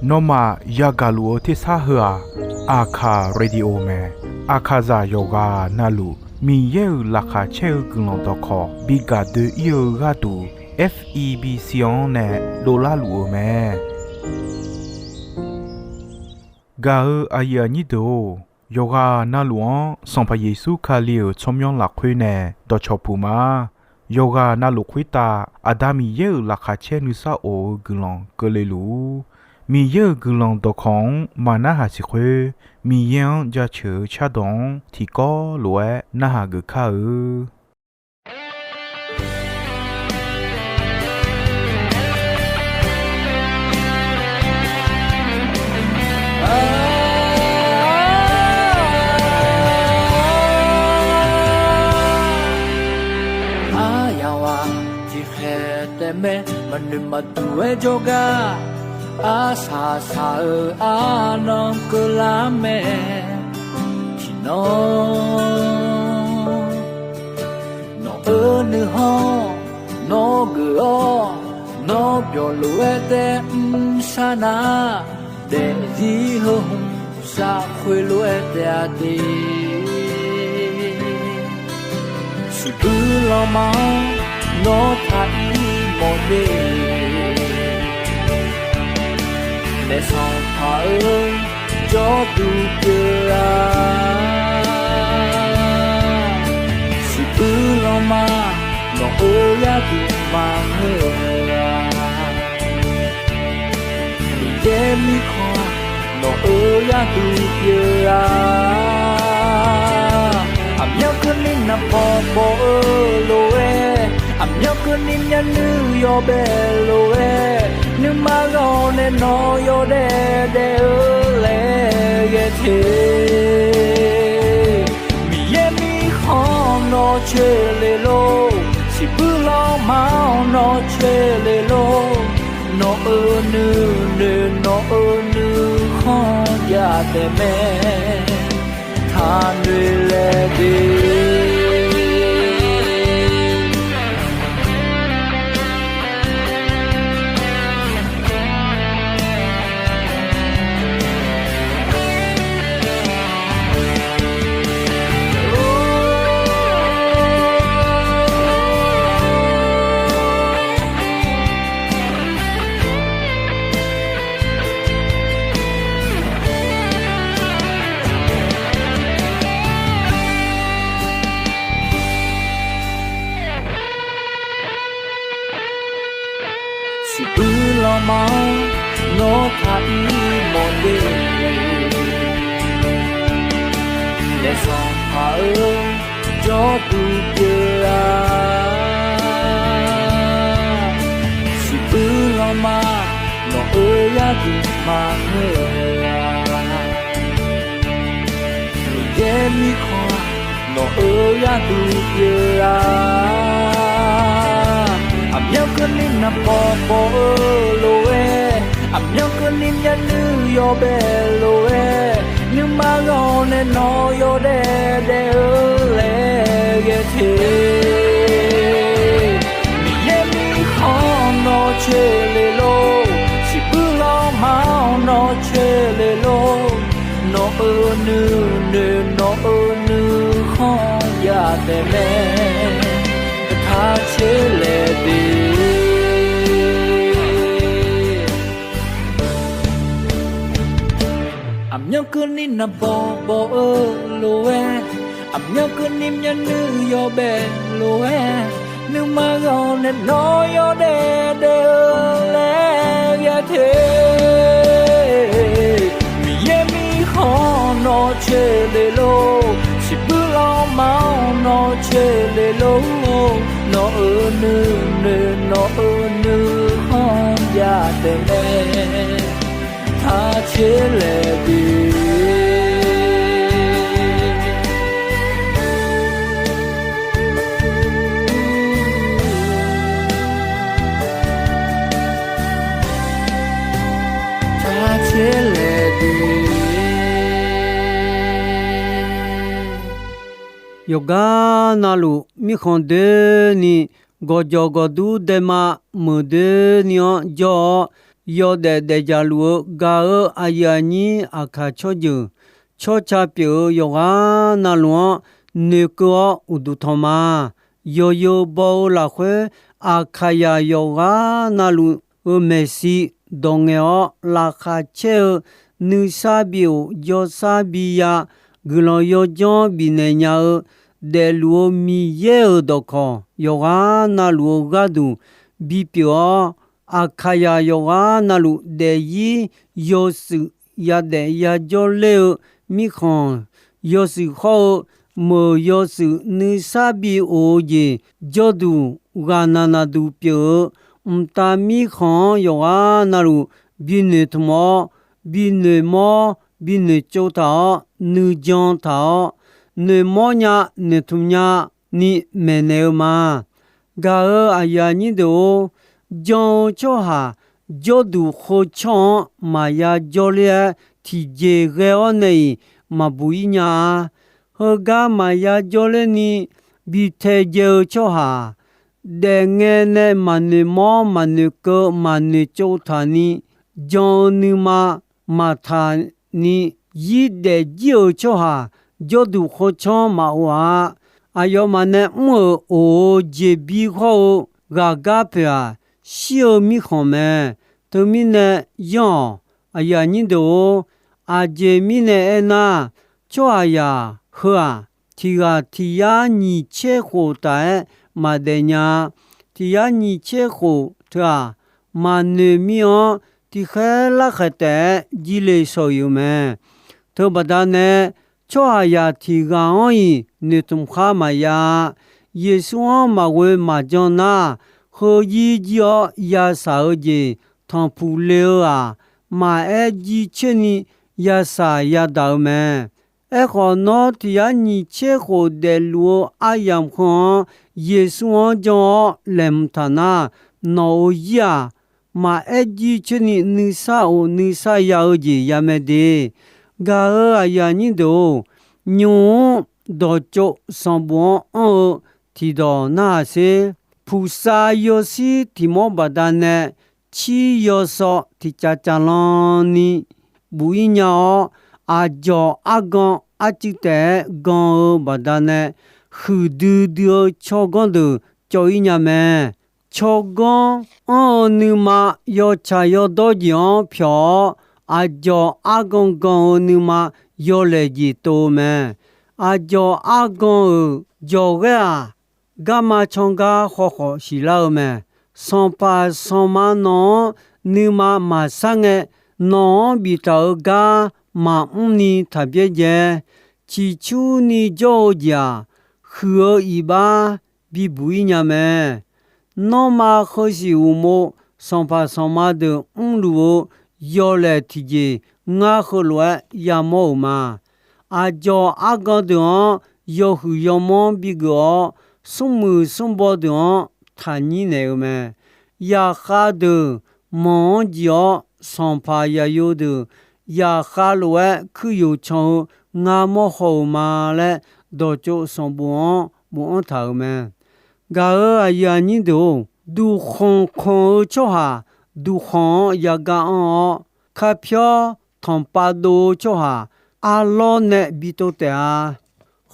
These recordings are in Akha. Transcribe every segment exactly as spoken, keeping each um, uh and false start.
Nawmaf yagaq luf-eu tersar heu-aq, Aqkaq Radio mae. Aqkaqzaq yawqghaq navluf Miqyaer-euq laqkhaq caer-eu guiqlanq dawqkawq bi gaq doe-ir-eu gharduq, F E B C-anr nae dovlar luf-eu mae. Gaq-eu aqyuif aqnyir deuq-or, yawqghaq navluf-anr Sanqpaq Yeqsur Kali-euq tsawrmyanr lafkhoer nae dawqcawq puq ma. Yawqghaq navluf khoertav Aqda Miqyaer-euq laqkhaq caer nuisar of-eu guiqlanq keuvle luf-ur. Miqyaer-euq guiqlanq dawqkawq-anr maqnarhaq siq khoer, Miqyaer-anr jaceuq-eu cardawq-anr tiqkawv lof-aer narhaq geuf kar-eu. Aryamq-aq tiqkhaeq taef mae, maqnoeq maqduq-aer jawrgar, arsaq saq-eu arnan keuvlar mae. Tiqnan nawq-eu nuikhanr nawr geuf-awr, nawr byawq lof-aer tae mrsar nar, daefzir heu hmq saf khoerlof-aer taef-a de. Siqbuir lanma-anr nawr taq-ir mawf de. Naef Sanqpaq-eu jawrduq pyeuf-a. Siqbuir lanma nawq-eu gharduq maqngeur-a. Miqyaer mirkhanq nawq-eu gharduq pyeuf-a. Aqmyanluf keuvni naqbawq bawq-eu lof-aer, aqmyanluf keuvni myavnuiv yawbae lof-aer, nuima ghawq nae nawq yawdaef daef-eu laer ghae te. Miqyaer mirkhanq nawq coeq le lor, siqbuir lanma-anr nawr coeq le lor. Nawq-euq nuinoeq nawq-euq nuikhanr jav taef mae. Taqnoeq laeq de. Siqbuir lanma-anr nawr taq-ir mawf de. Naef Sanqpaq-eu jawrduq pyeuf-a. Siqbuir lanma nawq-eu gharduq maqngeur-a. Miqyaer mirkhanq nawq-eu gharduq pyeuf-a. Aqmyanluf keuvni naqbawq bawq-eu lof-aer, aqmyanluf keuvni myavnuiv yawbae lof-aer, nuima ghawq nae nawq yawdaef daef-eu laer ghae te. Miqyaer mirkhanq nawr coeq le lor, siqbuir lanma-anr nawr coeq le lor. Nawq-euq nuinoeq nawq-euq nuikhanr jav taef mae. Taq coeq laeq de. Aqmyanluf keuvni naqbawq bawq-eu lof-aer, aqmyanluf keuvni myavnuiv yawbae lof-aer, nuima ghawq nae nawq yawdaef daef-eu laer ghae te. Miqyaer mirkhanq nawr coeq le lor, siqbuir lanma-anr nawr coeq le lor. Nawq-euq nuinoeq nawq-euq nuikhanr jav taef mae. Taq coeq laeq de. Taq coeq laeq de. Yawqgar navluf mirkhanq doeni gawqjawq gawqdur daema meuq doeni-anr jawr-awr, yawdaef daefdzaq luf-eu gaq-eu aqyuif aqnyir Aqkaq tsawrjeuq, tsawrca pyeuf-eu yawqghaq navluf-anr noeqkeuv-awr uqduq tanq ma. Yawqyeu baw-eu lafkhoer, Aqkaqyaq yawqghaq navluf-eu maeqshi dawqngaeq-awr laqkhaq caer-eu, nuisar bi of jawrsar bi ya, guiqlanq yawdzanr bifnaeq nya-eu, daefluf-eu Miqyaer-euq dawqkawq yawqghaq navluf-eu gharduq bipyeuf-awr, Aqkaqyaq yawqghaq navluf daefzir yawshuif yadaef yajawr ler-eu mirkhanq, yawshuif hawr-eu meuq yawshuif nuisar bi of-eu jeq jawrduq ghaqnaq naqduq pyeuf-eu mqtav mirkhanq-anr yawqghaq navluf binoeq tmq-awr, binoeq mawr, binoeq tsov taq-awr, nuijan taq-awr, noeqmawr nya noeqtmq nya ni maeqnaeq-eu ma. Gaq-euq aqyuif aqnyir deuq-or, jan-eu tsawrhaq jawrduq khoertsanr-anr maqya jawrler-aer tiqjeq ghae-awr nae-iq maqbuq-ir nya-a. Heugar maqya jawrler ni bi taedzae-eu tsawrhaq, daefngae nae maqnoeq mawr maqnoeq keuv maqnoeq tsov taq ni, jan-eu nuima maqtaq ni, zir daefjir-euq tsawrhaq jawrduq khoertsanr maqof-a. Aqyawfmaf nae mr-euq of-eu jeqbir hawr-eu ghaqgar poeq-aq, shir-eu mirkhanq mae. Teumirnae yanr-awq. Aqyuif aqnyir deuq-or, aqjeq mirnae aernar, tsawrhaqzaq heu-aq, tiq ghaq tiq yar nyiq tser khof taf-aer maqdaef nya-a. Tiq yar nyiq tser khof teu-aq, maqnoeq mir-anr tiqkhaer larkhaeq taef-aer jir le shawq-iq-eu mae. Teubaqda nae, tsawrhaqzaq tiq ghaq-anr-iq noeqtmq khar maqya-a. Yeqsur-anr maqghoe maqjan nar, heuzir jir-awr yashaq-eu jeq tanqpuq le-eu-aq, maqaer jircoer ni yashaq yadaq-eu mae. Aerkhawf, nawr tiq yar nyiq tser khof daefluf-eu aryamq heu-anr Yeqsur-anr jan-awr laeqhmq taq nar, nawq-euq zir-aq, maqaer jircoer ni nuisar of nuisar ya-eu jeq ya mae de. Gaq-euq aqyuif aqnyir deuq-or, nymq-mr dawqtsov sanqbof-anr anr-eu tiqdawq narhaq sher. Puqsav yawshir tiq mawr baqdanae, cir yawsaw tiq cav cav lan ni buf-ir nya-awr, aqdzawq argan arcuiv taef-aer gan-eu baqdanae, huiqdui dui-eu tsawrganr deuq cawv-ir nya mae. Tsawrganr anr-eu nuima yawtsaq yawdawr jeq-anr pyawq-awr, aqdzawq argan gan-eu nuima yawlaeq jeq tov-eu mae. Aqdzawq argan-euq jawqghaer-aq, garma can gar khawkhawf siqlar-eu mae. Sanqpaq sanqma nawq-anr nuima maqsar ngae, nawq-anr biftaq-eu gar maqmr ni taq byaerdzae. Ciqcurni jawr-eu jeq-aq, huiq-eu iqbax bibuq-ir nya mae. Nanrma heusiq uqmov sanqpaq sanqma deuq mrluf-eu yawlaeq tiqjeq ngar heulof-aer yamawr-euq ma. Aqdzawq argan deuq-anr yawhuiq yawmanr bigeuf-awr, smrmuiq smrbaw deuq-anr taqnyir naeq-eu mae. Zaqkhav deuq manq-anr jiq-awr, sanqpaq zaqyo deuq zaqkhav lof-aer kuir yoq can-eu ngar mawr haw-euq ma laer, dawqtsov sanqbof-anr bofanr taq-euq mae. Gaq-euq aqyuif aqnyir deuq-or, duqkhanq khanq-eu tsawrhaq duqkhanq-anr yagar anr-awr, kapyawr tanqpav dov-eu tsawrhaq arlawr nae bi tov taef-a.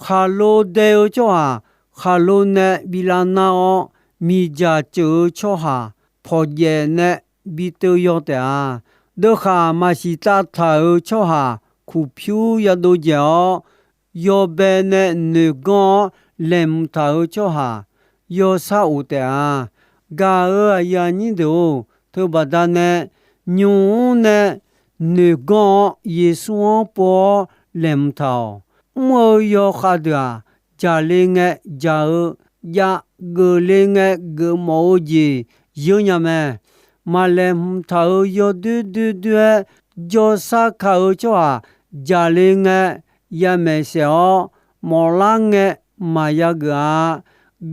Khaqlo dae-eu tsawrhaq khaqlo nae bi lavnar-awr, miqdzaq ceuq-eu tsawrhaq pawqdzaeq nae bi teuv yaw taef-a. Deuvkhaq maqsiq tavtaq-euq tsawrhaq kuqpyur yadov dzaeq-awr, yawbae nae noeqganr-awr laeqhmq taq-euq tsawrhaq yawshar of taef-a. Gaq-euq aqyuif aqnyir deuq-or, teubaqda nae nymq-mr nae noeqganr-awr Yeqsur-anr pov-awr laeqhmq taq-awq. Mr-eu yawkhav deuq-aq, jaqle ngae jaq-eu jav, geufle ngae geufmawf-eu jeq yeur nya mae. Maqlaeqhmq taq-euq yawdoer doer doer-aer jawrshar ka-eu tsawrhaq jaqle ngae yamaeq saef-awr, mawflar ngae maqya geuf-a.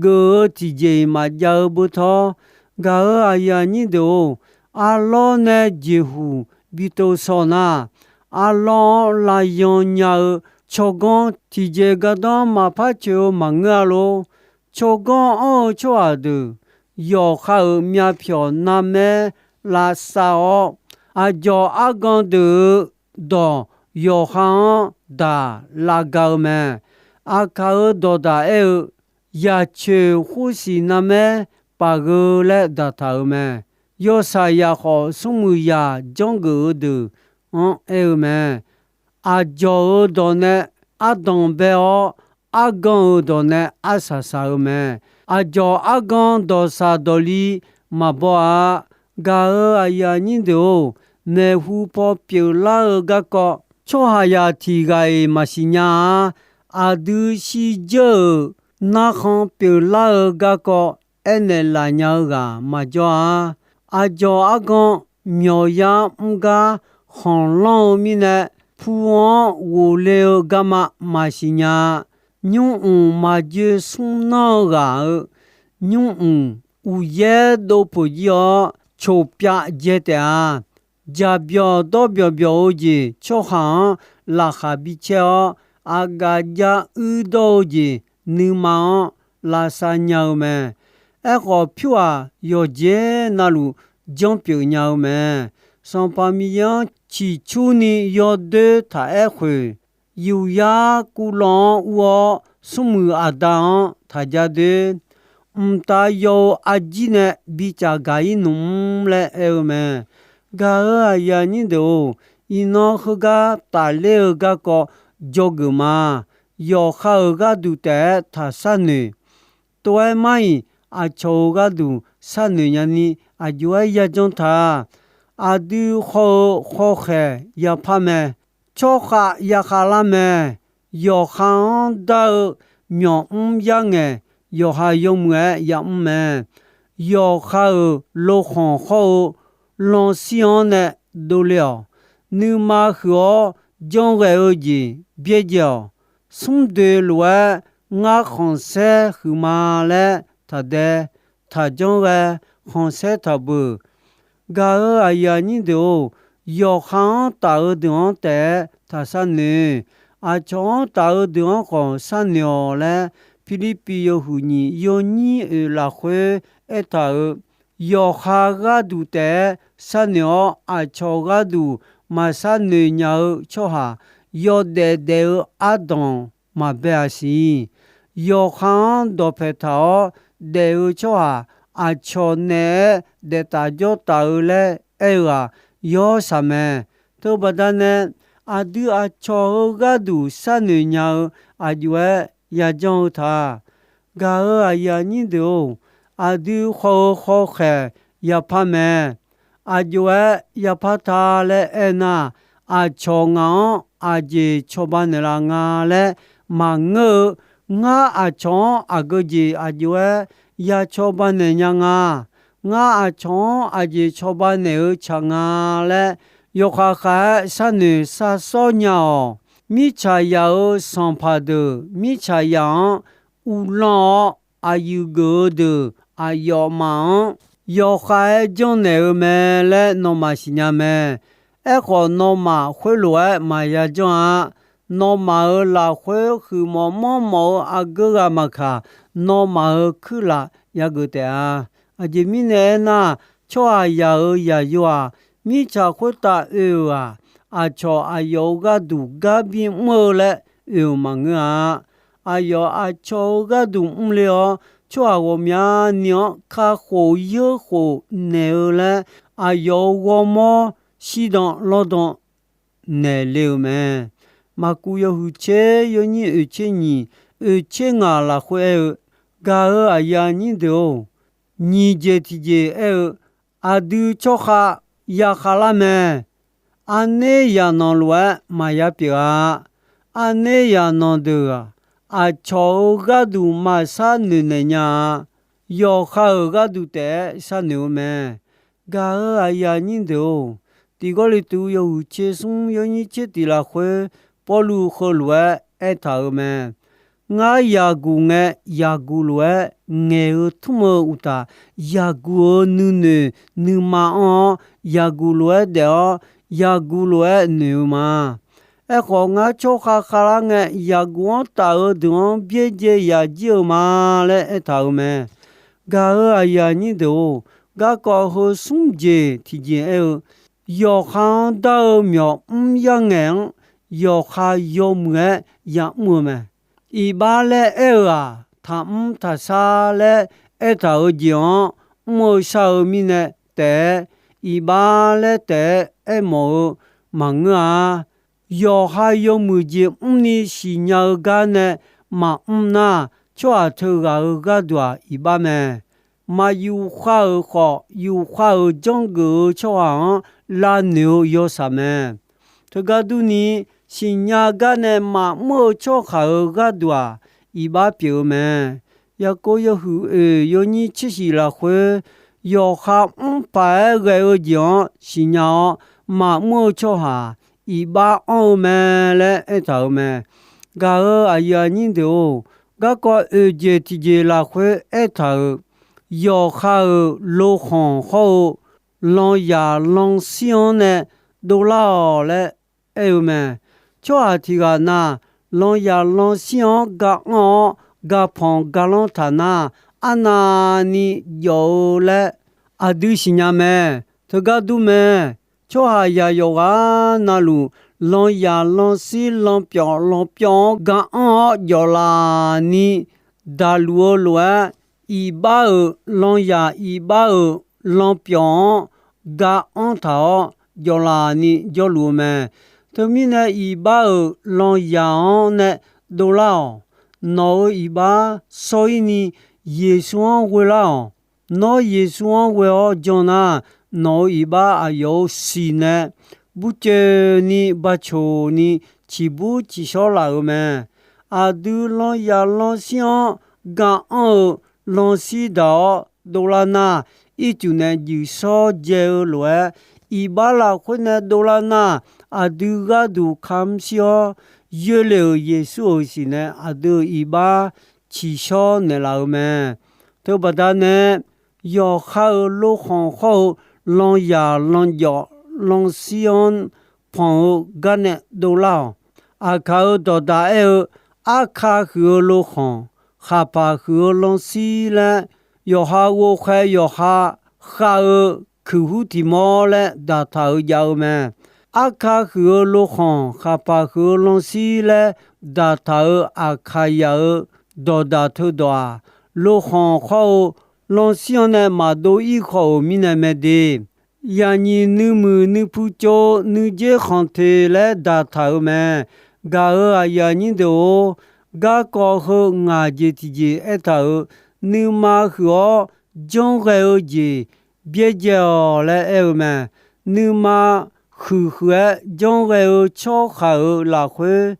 Geuf-eu tiqjeq-iq maqjav-eu beutawr, gaq-euq aqyuif aqnyir deuq-or, arlawr nae jeqhuq bi tov shaw nar, arlawr-anr lavyan nya-eu tsawrganr tiqjeq gardanr maqpar coeq-eu maqngeur-a lor. Tsawrganr anr-eu tsawrhaq deuq yawqha-euq myavpyawq narmaer lavsav-awr, aqdzawq argan deuq-euq dawq yawqha-anr daq lavga-eu mae. Aqkaq-euq dawqdaq aer-eu, yaqcoeq khoersiq narmaer paf gheu laer daqtaq-euq mae. Yawshaqzaq khawf smrmuiq zaq janrgeuf-eu deuq-anr aer-eu mae. Aqdzawq-euq dawq nae ardanq bae-awr, argan-euq dawq nae arsaq saq-eu mae. Aqdzawq argan dawqsaq dawqli maqbaw-a. Gaq-euq aqyuif aqnyir deuq-or, maeqhu paw pyeuflar-eu garkawv tsawrhaqzaq tiq ghaq-iq maqsiq nya-a. Aqdui shirdzeur-euq narkhan pyeuflar-eu garkawv aernaeq laf nya-eu ghaq maqjawr-a. Aqdzawq argan myawqyar mrgar khanqlanr-eu mirnae, pu-anr ghofle-eu garma maqsiq nya-a. Nymrmq maqjoe smr nanr-eu ghaq-euq nymrmq uqyaer dov peuq jir-awr, coqpyav dzae taef-a. Jaqbyawq dawrbyawq byawq-eu jeq tsawrhaq-anr laqkhaq bicaer-awr, aqgaf jav uir dawr-eu jeq nuima-anr lavsav nya-eu mae. Aerkhawf, pyur-aq, yawqjeq navluf janrpyeuf nya-eu mae. Sanqpaq Miqyaer-anr ciqcurni yawdoer taq aer khoeq, yufyar kuvlawv-anr ur-awr, smrmuiq aqda-anr taq ja doer. Mqtav yaw-eu arjir nae bicaf gaq-ir nmr laer aer-eu mae. Gaq-euq aqyuif aqnyir deuq-or, iqnan heugar tafler-eu garkawv dzawgeuf ma. Yawqha-euq gharduq taef-aer taq sharnoeq. Tov-aer mar-iq, aqcawq-euq gharduq sharnoeq nyani aqjox-aer yajanr ta. Aqdui khawf-eu khawkhaeq yapar mae. Tsawrkhav yakhav lar mae. Yawqha-anr dar-eu myawqmr yarngaeq, yawqha yawmuiq-aer yamr mae. Yawqha-euq lokhanq hawr-eu lanshir-anr nae dovle-awq. Nuima huiq-awr janrghae-eu jeq byaerdzae-awq. Smrdoeq lof-aer ngar khanqsaer huiqma laer taqdae, taqjanr ghae, khanqsaer taqbeuq. Gaq-euq aqyuif aqnyir deuq-or, yawqha-anr taf-eu deuq-anr taef-aer taq sharnoeq. Aqcawq-anr taf-eu deuq-anr khawf sharnoeq-awq laer, Pirlirpiv yawhuiq nyiq yawnyir oeq lafkhoer aertaq-euq, yawqha gharduq taef-aer sharnoeq-awr, aqcawq gharduq maqshar noeq nya-eu tsawrhaq, yawdaef daef-eu ardanq maqbae-a siq. Yawqha-anr dawqpae taq-awr daef-eu tsawrhaq, aqcawq naeq-aer daeftaf jawrtaf-eu laer aer-eu-aq, yawshaq mae. Teubaqda nae, aqdui aqcawq-euq gharduq sharnoeq nya-eu aqjox-aer yajanr-eu ta. Gaq-euq aqyuif aqnyir deuq-or, aqdui khawf-eu khawkhaeq yapar mae. Aqjox-aer yapar ta laer aernar, aqcawq ngaq-anr aqjeq cawba naeqlaf nga laer maqngeur-eu, ngar aqcawq-anr aqgeu jeq aqjox-aer ya cawba naeq nya nga. Ngar aqcawq-anr aqjeq cawba naeq-eu tsaq nga laer, yawkhav khav-aer sharnoeq sharsawr nya-awq. Mirtsaqzaq-euq sanqpaq deuq mirtsaqzaq-anr uvlanr-awr, aqyuif geuf-eu deuq aqyawfmaf-anr yawkhav-aer janrnaeq-eu mae laer nawmaf siqnya mae. Aerkhawf, nawmaf khoerlof-aer maqya janr-a. Nawmaf-euq lafkhoer huiqmawf manrmawf-eu aqgeu ghaq maqkaq, nawmaf-euq kuirlaf yageuf taef-a. Aqjeq mirnae aernar, tsawrhaqzaq-euq zaqyo-aq, mirtsaq khoertav oe-euq-aq, aqcawq aqyawf-euq gharduq gar bimr-eu laer oe-euq maqngeur-a. Aqyawf aqcawq-euq gharduq mrle-awr, tsawrhaq ghawqmyani-anr kakhof yeurkhof naeq-eu laer, aqyawf-euq ghawrmawr shirdan lawrdan naeqle-euq mae. Maqkuv yawhuiq tser yawnyir oeq tser nyiq, oeq tser ngaq lafkhoer aer-eu, gaq-euq aqyuif aqnyir deuq-or, nyiq jeq tiqjeq aer-eu, aqdui tsawrkhav yakhav lar mae. Arner zaqnanq lof-aer maqya pyeuf-a. Arner zaqnanq deuq-aq, aqcawq-euq gharduq maqshar noeqnaeq nya-a. Yawqha-euq gharduq taef-aer sharnoeq-eu mae. Gaq-euq aqyuif aqnyir deuq-or, tiqgawrle tuv yawhuiq tser smr yawnyir tser tiq lafkhoer, Pawrluv heulof-aer aertaq-euq mae. Ngar yaqguq ngae, yaqguq lof-aer ngaeq-eu tmr-eu uqtaf, yaqguq-euq nuinoeq nuima anr-awr, yaqguq lof-aer daef-awr, yaqguq lof-aer noeq-eu ma. Aerkhawf, ngar tsawrkhav khavlar ngae, yaqguq-anr taf-eu deuq-anr byaerdzae yaq jir-eu ma laer aertaq-euq mae. Gaq-euq aqyuif aqnyir deuq-or, garkawv heu smr jeq tiqjeq aer-eu, yawqha-anr dar-eu myawq mr yarngaeq-anr, yawqha yawmuiq-aer yamr-eu mae. Iqbax laer aer-eu-aq, taqmr taqshar laer aertaq-euq jeq-anr mr-eu shar-eu mirnae taef-aer, iqbax laer taef-aer aermawf-eu maqngeur-a. Yawqha yawmuiq jeq mrni siqnya-eu gar nae maqmr nar, tsawrhaq teughaq-euq gharduq-aq iqbax mae. Maq yufkhav-euq khawf, yufkhav-euq janrgeuf-eu tsawrhaq-anr lavnoeq-eu yawshaq mae. Teugar durni, siqnya gar nae maqmr-eu tsawrhaq-euq gharduq-aq, iqbax pyeuf-eu mae. Yaqkov yawhuiq oeq yawnyir tser shiq lafkhoer, yawqha mr paq-aer ghae-eu jeq-anr siqnya-awr, maqmr-eu tsawrhaq iqbax anr-eu mae laer aertaq-euq mae. Gaq-euq aqyuif aqnyir deuq-or, garkawv oeq jeq tiqjeq lafkhoer aertaq-euq, yawqha-euq lokhanq hawr-eu, lanyaq lanshir-anr nae dovlar-awq laer aer-eu mae. Tsawrhaq tiq ghaq na, lanyaq lanshir-anr ga anr-awr, ga panq ga lanr taq nar, arnavni jawf-eu laer aqdui siqnya mae. Teugar dur mae. Tsawrhaq yaq yawqghaq navluf, lanyaq lanshir lanpyawf lanpyawf-anr ga anr-awr jawf laf ni daqluf-eu lof-aer, iqbax-euq lanyaq iqbax-euq lanpyawf-anr ga anr taq-awr jawf laf ni jawrluf-eu mae. Teumirnae iqbax-euq lanyaq-anr nae dovlar-awq. Nawq-euq iqbax shawr-ir ni Yeqsur-anr ghoe lar-awq. Nawr Yeqsur-anr ghoe-awr jan nar, nawq-euq iqbax aqyawf-euq siq nae burcoeni bacoq ni ciqbur ciqshawr laf-euq mae. Aqdui lanyaq lanshir-anr ga anr-eu lanshir daq-awr dovlar nar, ircuf nae juif shawr dzae-eu lof-aer, iqbax lafkhoer nae dovlar nar, aqdui gharduq kamr shir-awr, yoerle-euq Yeqsur-euq siq nae aqdui-euq iqbax ciqshawr naeqlaf-euq mae. Teubaqda nae, yawqha-euq lokhanq hawr-eu lanyaq lanyawf lanshir-anr panq-eu gar nae dovlar-awq. Aqkaq-euq dawqdaq aer-eu, arka huiq-eu lokhanq, khaqpaq huiq-eu lanshir laer, yawqha ghovkhae yawqha khav-eu kuiqhur tiq mawr laer daqtaq-euq jav-eu mae. Arka huiq-eu lokhanq, khaqpaq huiq-eu lanshir laer daqtaq-euq Aqkaqyaq-euq dawqdaq teudawq-aq, lokhanq hawr-eu lanshir-anr nae maqdov-ir khawf-euq mirnae mae de. Yaqnyiq nuimuiq nuipu tsov nuidzer khanq teq laer daqtaq-euq mae. Gaq-euq aqyuif aqnyir deuq-or, garkawv heu ngaq jeq tiqjeq aertaq-euq, nuima huiq-awr janrghae-eu jeq byaerdzae-awq laer aer-eu mae. Nuima huiq huiq-aer janrghae-eu tsawrhaq-euq lafkhoer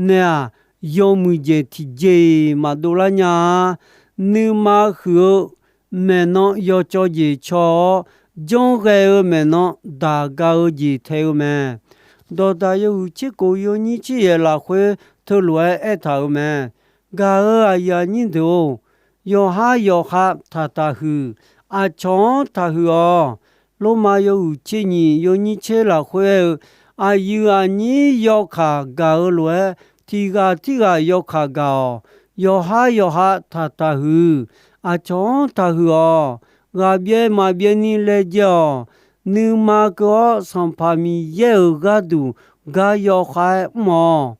nae-aq, yawmuiq jeq tiqjeq-iq maqdov lar nya-a. Nuima huiq-eu maeqnan yawcawv jeq caw-awr, janrghae-eu maeqnan daq ga-eu jeq tae-eu mae. Dawqdaq yawhuiq tser kof yawnyir tser yaeq lafkhoer teulof-aer aertaq-euq mae. Gaq-euq aqyuif aqnyir deuq-or, yawqhar yawqha taqtaq huiq, aqcawq-anr taqhuiq-awq. Lormav yawhuiq tser nyiq yawnyir tser lafkhoer aer-eu, aqyuif aqnyir yawkaq gaq-eu lof-aer, tiq ghaq tirghaq yawkaq gaq-awq. Yawqhar yawqha taqtaq huiq, aqcawq-anr taqhuiq-awq. Ghaqbyaev maqbyaev ni laejae-awq. Nuima keuv-awr, Sanqpaq Miqyaer-euq gharduq gar yawkhav-aer mr-awq.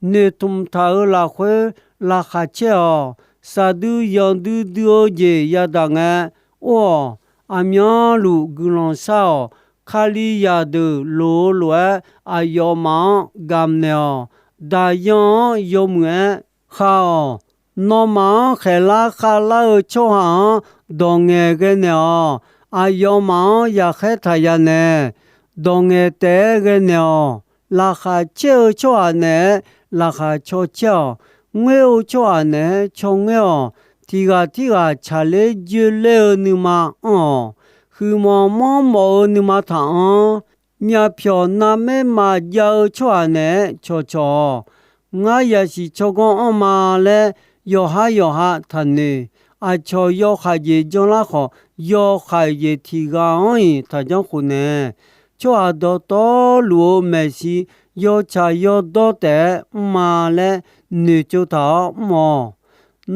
Noeqtmq taq-euq lafkhoer laqkhaq caer-awq. Saqdui yanqdui dui-eu jeq yadaq ngae, or-awq. Aqmyanluf guiqlanq shar-awq. Kalizaq deuq loq-eu lof-aer aqyawfmaf-anr gamq naeq-awq. Daqyan-anr yawmuiq-aer khav-awq. Nawmaf-anr khaeqlar khavlar-eu tsawrhaq-anr dawq ngaeqghae naeq-awq. Aqyawfmaf-anr yaqkhaer taq ya naeq. Dawq ngaeq taef-aer ghae naeq-awq. Laqkhaq caer-eu tsawrhaq naeq-aer laqkhaq caw caer-awq. Ngoer-eu tsawrhaq naeq-aer caw ngoer-awq. Tiq ghaq tirghaq tsaqler joerler-eu nuima anr-awq. Huiqmawf manrmawf-eu nuima taq anr. Myavpyawq navmaer maqjav-eu tsawrhaq naeq-aer cawqcawq-awq. Ngar yasiq tsawrganr anr ma laer yawqhar yawqha taqnoeq. Aqcawq yawkhav jeq janrlar khawf, yawkhav jeq tiq ghaq-anr-iq taqjanr khof nae. Tsawrhaq dawqtawvluf-eu maeqshi yawtsaq yawdawr taef-aer mr ma laer noeqtsov taq-awr mr-awq.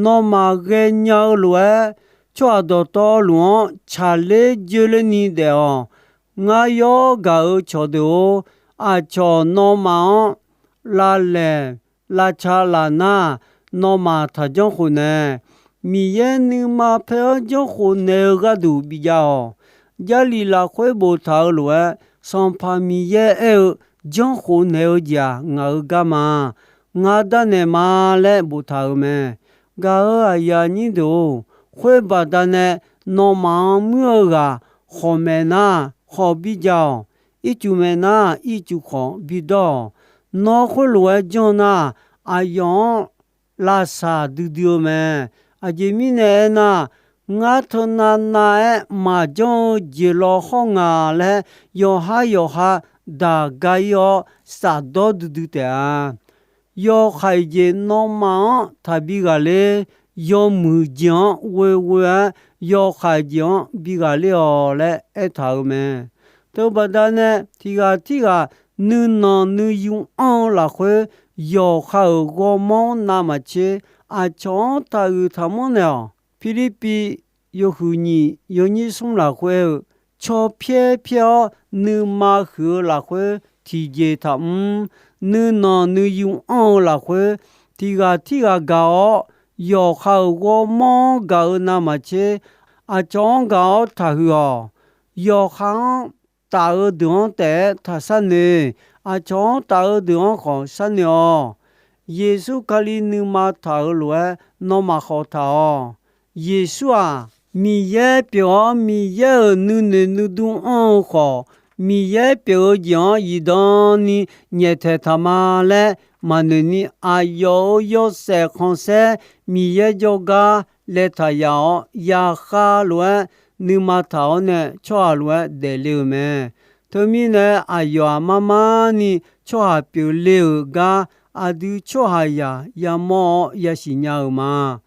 Nawmaf ghaenya-eu lof-aer, tsawrhaq dawqtawvluf-anr tsaqler joerlerni daef-awq. Ngar yawr gaq-eu cawqdeuq-or, aqcawq nawmaf-anr lavlaeq lavca laf nar, nawmaf taq janrkhof naeq. Miqyaer nuima paer-anr janrkhof naeq-eu gharduq bijav-awq. Jarlif lafkhoer boftaq-eu lof-aer, Sanqpaq Miqyaer aer-eu, janrkhof naeq-eu jeq-aq, ngaq-euq garma. Ngar darnaeq ma laer boftaq-euq mae. Gaq-euq aqyuif aqnyir deuq-or, khoer baqdanae nawmaf-anr muir-eu ghaq khawqmaeq nar khawq bijav-awq. Ircuf maeq nar ircuf khawq bidawr-awq. Nawr khoerlof-aer janr nar, aqyawf-anr lavsaq duidui-eu mae. Aqjeq mirnae aernar, ngar teunav nav-aer maqjanr-eu jeq law hawr nga laer, yawqhar yawqha daq ga-ir-awr safdawr duidui taef-a. Yawkhaeq jeq nawmaf-anr taqbi ghaqler, yawmuiq jeq-anr ghoeghoe-aer yawkhaeq jeq-anr bi ghaqler-awq laer aertaq-euq mae. Teubaqda nae tiqghaq tirghaq nuinanq nuiyu anr-eu lafkhoer, yawqha-euq ghawrmawr-anr navmaqtser aqcawq-anr taqhuiq taqmanr naeq-awq. Pirlirpiv yawhuiq nyiq yawnyir smr lafkhoer-eu, caw pyaer pyaer-awr nuima huiq-eu lafkhoer tiqjeq taqmr, nuinanq nuiyu anr-eu lafkhoer tiqghaq tirghaq gaq-awr, yawqha-euq ghawrmawr-anr gaq-eu navmaqtser aqcawq-anr gaq-awr taqhuiq-awq. Yawqha-anr taf-eu deuq-anr taef-aer taq sharnoeq. Aqcawq-anr taf-eu deuq-anr khawf sharnoeq-awq. Yeqsur Kali nuima taq-euq lof-aer nawmaf khawf taq-awq. Yeqsur-aq, Miqyaer pyeuf-awr Miqyaer-euq nuinoeq nuidur anr-eu khawf, Miqyaer pyeuf-eu jeq-anr zifdan ni nyaeftaeq taq ma laer maqnoeq ni, aqyawf-euq yawshaef khanqsaer Miqyaer jawrgar laetaq yaf-awr, yaqkhav lof-aer nuima taq-awr nae tsawrhaq lof-aer daefle-euq mae. Teumirnae aqyawf-aq, mar mar ni tsawrhaq pyeufle-euq gar aqdui tsawrhaqzaq yamawr-awr yasiq nya-euq ma.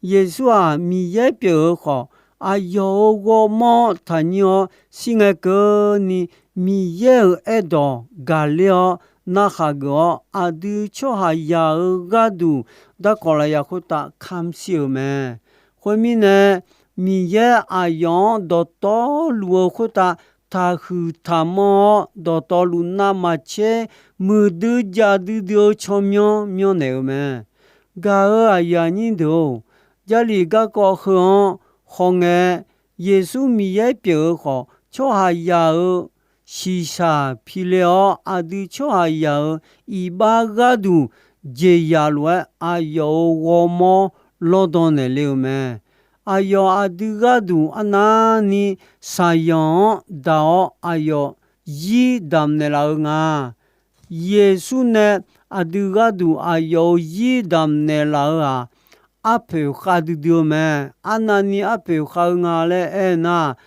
Yeqsur-aq, Miqyaer pyeuf-eu khawf, aqyawf-euq ghawrmawr-anr taqnyir-awr shir ngae keuvni, Miqyaer-euq aerdawq gaqler-awr narhaq geuf-awr, aqdui tsawrhaqzaq-euq gharduq darkawq lafyaq khoertav kamq shir-euq mae. Khoermirnae, Miqyaer aqyawf-anr dawqtawvluf-eu khoertav taqhuiq taqmanr-awr, dawqtawvluf navmaqtser muiqdui jaqdui dui-eu tsawrmyanr myanrnaeq-euq mae. Gaq-euq aqyuif aqnyir deuq-or, Jarlif garkawv heu-anr hawngae, Yeqsur Miqyaer pyeuf-eu khawf, tsawrhaqzaq-euq shiqshaq pile-awr, aqdui tsawrhaqzaq-euq iqbax gharduq jeqzaq lof-aer aqyawf-euq ghawrmawr lawrdan naeqle-euq mae. Aqyawf aqdui gharduq arnavni shaqzanq-anr daq-awr aqyawf zir damq naeqlaf-eu nga. Yeqsur nae aqdui gharduq aqyawf-euq zir damq naeqlaf-eu-aq, arpoeq khavdui dui-eu mae. Arnavni arpoeq khav-eu nga laer aer nar,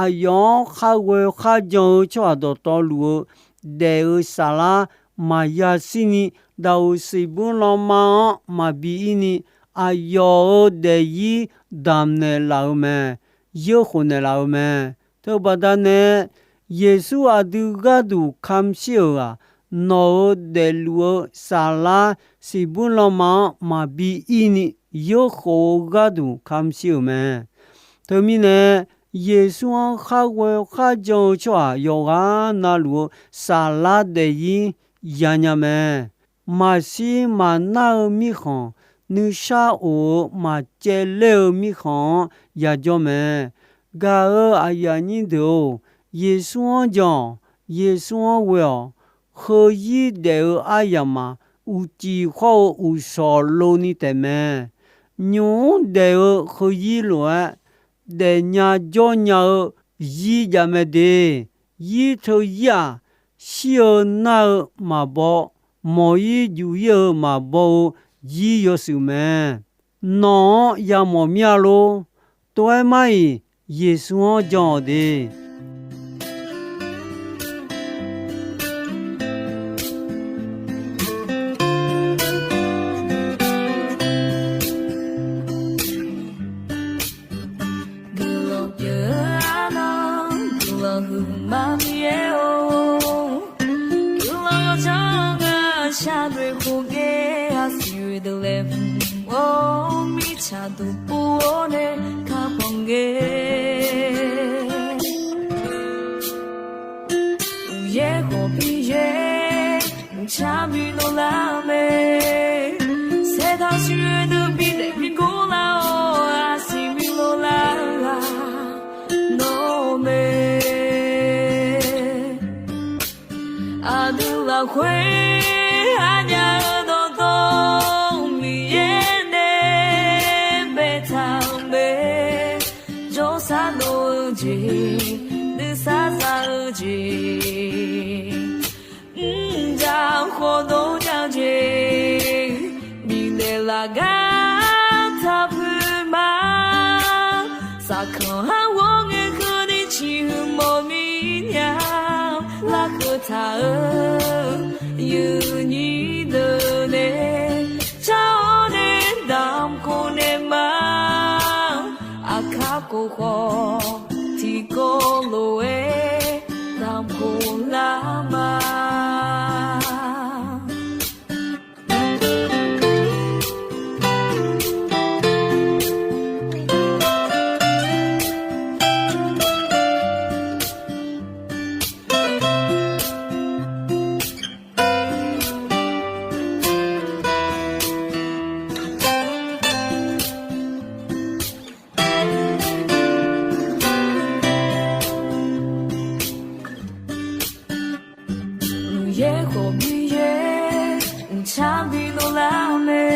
aqyawf-anr khar ghoe kharjan-eu tsawrhaq dawqtawvluf-eu daef-eu saflar maqya shirni, daqoq siqbur lanma-anr maqbi ir ni, aqyawf-euq daefzir damq naeqlaf-eu mae. Yeurkhof naeqlaf-eu mae. Teubaqda nae, Yeqsur aqdui gharduq kamq shir-euq-aq, nawq-euq daefluf-eu saflar siqbur lanma-anr maqbi ir ni, yeurkhof-eu gharduq kamq shir-euq mae. Teumirnae, Yeqsur-anr khar ghoe kharjan-eu tsawrhaq yawqghaq navluf-eu saflar daefzir yanya mae. Maqshir maqnar-eu mirkhanq, nuisar of-eu maqcaevler-eu mirkhanq-anr yajawr mae. Gaq-euq aqyuif aqnyir deuq-or, Yeqsur-anr jan-awq. Yeqsur-anr ghoe-awq. Heuzir daef-eu aryamq-aq, uqcif khawr-eu uqshawq lov ni taef mae. Nymq-mr daef-eu heuzir lof-aer, daefnya jawrnya-eu zir jav mae de. Zir teuzir-aq, shir-eu nar-eu maqbaw, mawq-ir juq-ir-eu maqbaw-eu zir yawshuif mae. Nawq-anr yamawf mir-a lor. Tov-aer mar-iq, Yeqsur-anr jan-awq de. Guiqlanq pyeuf-eu arnan, guiqlanq huiqma Miqyaer-or, guiqlanq yawdzanr-eu ngar shar noeq khof ngae, I see you in the lamp. Or mirtsaq duqpov-awr nae kakhanq ngae, uqyaer khawf Miqyaer mqcar bi dovlar mae. Saertaq siqyoer deuq bidaef bi gor lar-awr, aqsiq bi lov lar ghaq nawr mae. Aqdui lafkhoer aqnyaf-euq dawqtawv Miqyaer nae baetaq-euq mae. Jawrsar dov-eu jeq, nuisar za-eu jeq, mrjaq khawf dov nya-eu jeq, bifnaeq laf gar taq poeq ma. Saqkanq har ghawr ngae keuvni ciqhuiq mawf mir nya. Larkeuv taq-euq yuifnyir deuq nae car-awr nae damq khof naeq ma. Aqkar khof khawf tiqkawv lof-aer damq khof lar ma. Uqyaer khawf Miqyaer mqcar bi dovlar mae.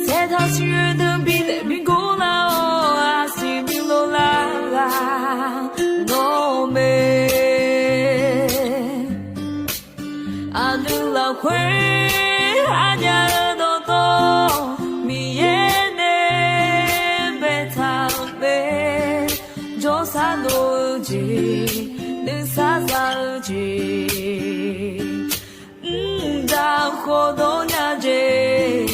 Saertaq siqyoer deuq bidaef bi gor lar-awr, aqsiq bi lov lar ghaq nawr mae. Aqdui lafkhoer aqnyaf-euq dawqtawv Miqyaer nae baetaq-euq mae. Jawrsar dov-eu jeq, nuisar za-eu jeq, mrjaq khawf dov nya jeq,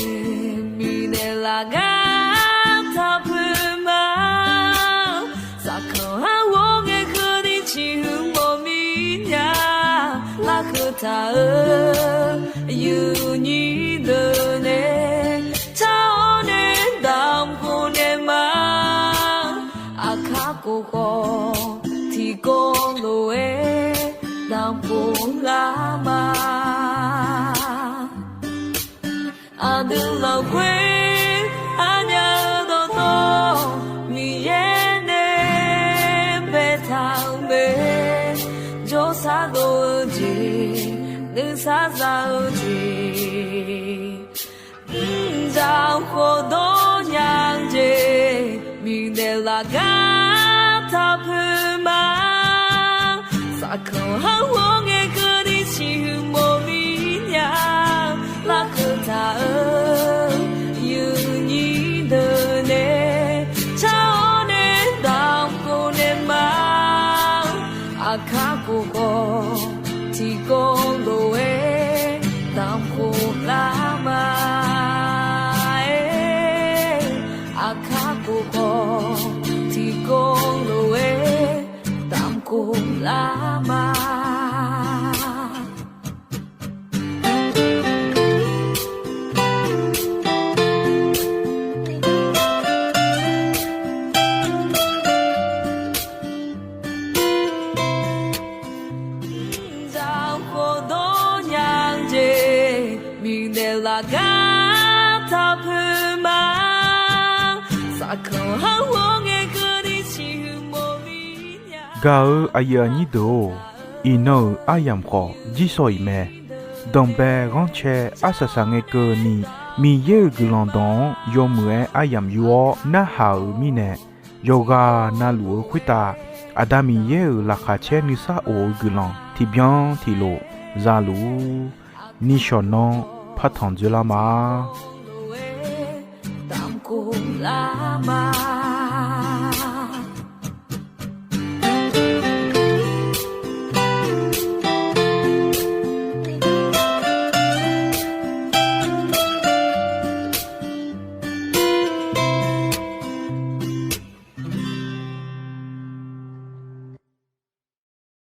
bifnaeq laf gar taq poeq ma. Saqkanq har ghawr ngae keuvni ciqhuiq mawf mir nya. Larkeuv taq-euq yuifnyir deuq nae car-awr nae damq khof naeq ma. Aqkar khof khawf tiqkawv lof-aer damq khof lar ma. Aqdui lafkhoer aqnyaf-euq dawqtawv Miqyaer nae baetaq-euq mae. Jawrsar dov-eu jeq, nuisar za-eu jeq, mrjaq khawf dov nya-eu jeq, bifnaeq laf gar taq poeq ma. Saqkanq har ghawr ngae keuvni ciqhuiq mawf mir nya. Larkeuv taq-euq yuifnyir deuq nae car-awr nae damq khof naeq ma. Aqkar khof khawf tiqkawv lof-aer damq khof lar ma. Aqkar khof khawf tiqkawv lof-aer damq khof lar ma. Mrjaq khawf dov nya-eu jeq, bifnaeq laf gar taq poeq ma. Saqkanq har ghawr ngae keuvni ciqhuiq mawf mir nya. Gaq-eu aqyuif aqnyir deuq-or, iqnan-euq aryamq khawf jirsawq iq mae. Danqbae ghanrcae arsaq saq ngae keuvni, Miqyaer-euq guiqlanq dawq-anr yawmuiq-aer aryamq yur-awr narhaq-euq mirnae, yawqghaq navluf-eu khoertav Aqda Miqyaer-euq laqkhaq caer nuisar of-eu guiqlanq tiqbyan tiqlof za luf-ur. Nishawq nanr partanq dzoerlar ma.